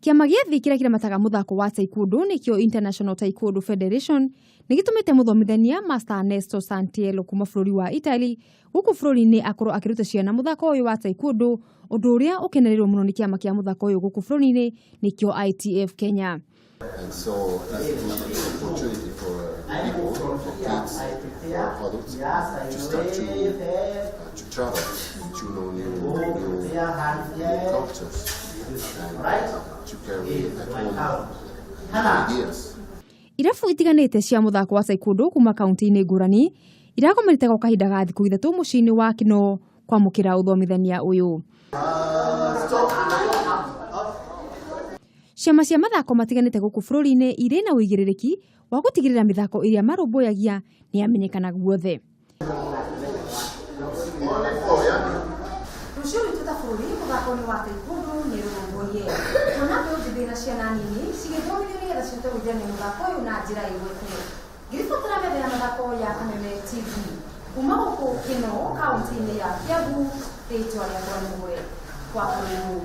Kĩama gĩa thĩ kĩrĩa kĩramataga mũthako wa taekwondo nĩkĩo International Taekwondo Federation nĩ gĩtũmĩte mũthomithania Master Ernesto Santiello kuma bũrũri wa Italy gũkũ bũrũri-inĩ akorwo akĩruta ciana mũthako ũyũ wa taekwondo, ũndũ ũrĩa ũkenereirwo mũno nĩ kĩama kĩa mũthako ũyũ gũkũ bũrũri-inĩ nĩkĩo ITF Kenya. And so it's a good opportunity for people, for kids, for adults, to start to travel, to know new cultures, and to carry at home new ideas. Irabu itiganĩte cia mũthako wa taekwondo kuma kaunti-inĩ ngũrani iragomanĩte gwa kahinda ga thikũ 3 mũciĩ-inĩ wa Kinoo kwamũkĩra ũthomithania ũyũ. Ciama cia mathako matiganĩte gũkũ bũrũri-inĩ irĩ na ũigĩrĩrĩki wa gũtigĩrĩra mĩthako ĩrĩa marũmbũyagia nĩ yamenyekana guothe. Rũciũ rwitũ ta bũrũri mũthako-inĩ wa taekwondo nĩ rũrũmbũiye. Kuona mbeũ njĩthĩ na ciana nini cigĩthomithio nĩgetha cihote gũithĩrania mũthako ũyũ na njĩra ĩgwete. Ngĩribotera metha ya mathako ya Kameme TV kuma gũkũ Kinoo kaunti-inĩ ya Kiambu, rĩtwa rĩakwa nĩ Mũgũre kwa Kũrĩmũ.